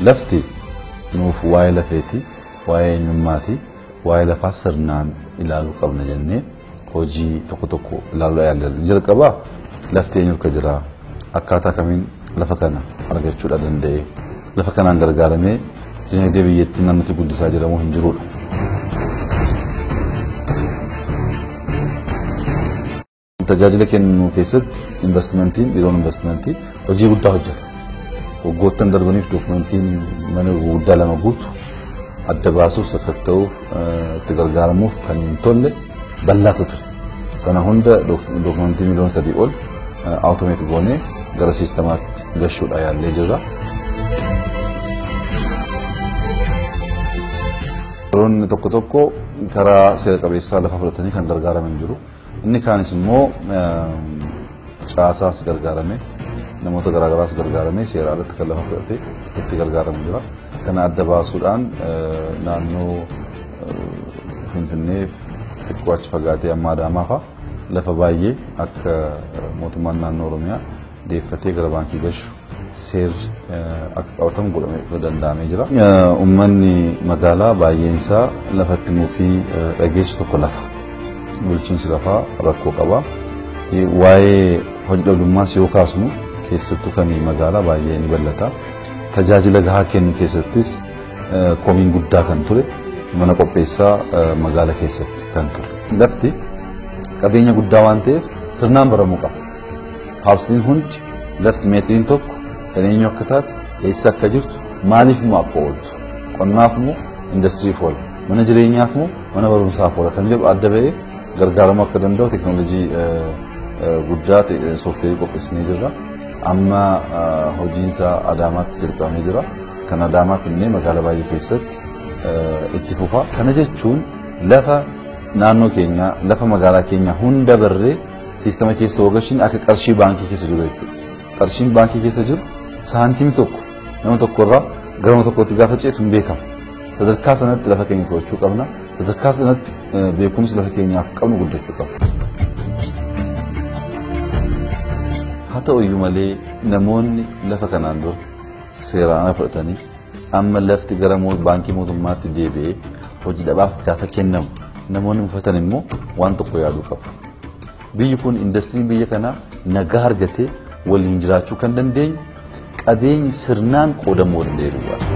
Lafti nuuf waa'ee lafeeti, waa'ee eenyummaati, waa'ee lafaa sirnaan ilaaluu qabna jennee hojii tokko tokko ilaaluu yaalla. Jalqabaa lafti eenyu akka jira, akkaataa kamiin lafa kana argachuudha danda'e, lafa kanaan gargaaramee dinagdee biyyattii naannootti guddisaa jiramoo hin jirudha. Tajaajila kennuu keessatti investimentiin, biiroon investimentii hojii guddaa hojjeta. Waggoottan darbaniif dookumentiin mana gurguddaa lama guutu adda baasuuf, sakatta'uuf, itti gargaaramuuf kan hin tolle bal'aatu ture. Sana hunda dookumentii 3 miliyoona ol awutomeet goonee gara siistamaatti gashuudha yaallee jirra. Yeroonni tokko tokko karaa seera qabeessaa lafa fudhatanii kan gargaaraman jiru. Inni kaanis immoo caasaas gargaarame, namoota garaagaraas gargaarame seera alatti kan lafa fudhatee itti gargaaramu jira. Kana adda baasuudhaan naannoo Finfinneef xiqqoo achi fagaatee amma Adaamaa fa'a lafa baay'ee akka mootummaan naannoo Oromiyaa deeffatee gara baankii gashu seerri akka qabatamu godhamee danda'amee jira. Uummanni magaalaa baay'een isaa lafatti muufii dhageessu tokko lafa. Bulchiinsi lafaa rakkoo qaba. Waa'ee hojii dhabdummaas yoo kaasnu keessattuu kan magaalaa baay'ee ni bal'ata. Tajaajila gahaa kennu keessattis komiin guddaa kan ture mana qopheessaa magaala keessatti kan ture. Lafti qabeenya guddaa waan ta'eef sirnaan baramuu qaba. Paarsiin hundi lafti meetiriin tokko kan eenyu akka taate, eessa akka jirtu, maaliif immoo akka ooltu, qonnaaf immoo indastiriif oola, mana jireenyaaf immoo mana barumsaaf oola kan jedhu adda ba'ee gargaaramuu akka danda'u teekinooloojii guddaa sooftiweerii qopheessinee jirra. Amma hojiinsaa Adaamaatti jalqabamee jira. Kan Adaamaa finnee magaalaa baay'ee keessatti itti fufa. Kana jechuun lafa naannoo keenyaa, lafa magaalaa keenyaa hunda barree siistama keessa oogashiin akka qarshii baankii keessa jiru jechuudha. Qarshiin baankii keessa jiru saantimii tokko nama tokkorraa gara nama tokkotti gaafa ceetu hin beekamu. Sadarkaa sanatti lafa keenya to'achuu qabna. Sadarkaa sanatti beekumsi lafa keenyaaf qabnu guddachuu qabna. Haa ta'u iyyuu malee namoonni lafa kanaan dura seeraan fudhatanii amma lafti gara baankii mootummaatti deebi'ee hojii dhabaaf gaafa kennamu namoonni mufatan immoo waan tokko yaaduu qabu. Biyyi kun indastiriin biyya kanaa nagaa argatee waliin jiraachuu kan dandeenyu qabeenyi sirnaan qoodamuu danda'e duwwaadha.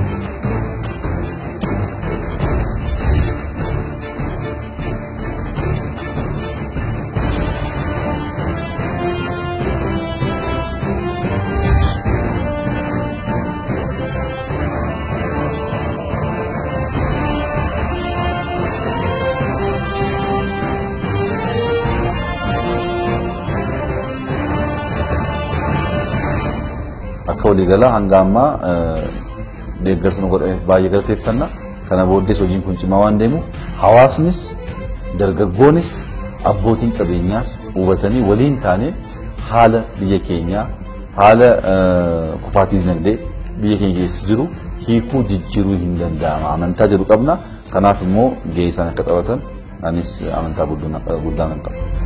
Akka waliigalaa hanga ammaa deeggarsa nu godhameef baay'ee galateeffanna. Kana booddees hojiin kun cimaa waan deemuuf hawaasnis, dargaggoonis, abbootiin qabeenyaas hubatanii waliin taanee haala biyya keenyaa, haala kufaatii dinagdee biyya keenya keessa jiru hiikuu jijjiiruu hin danda'ama amantaa jedhu qabna. Kanaaf immoo gahee isaan akka taphatan anis amantaa guddaan qaba.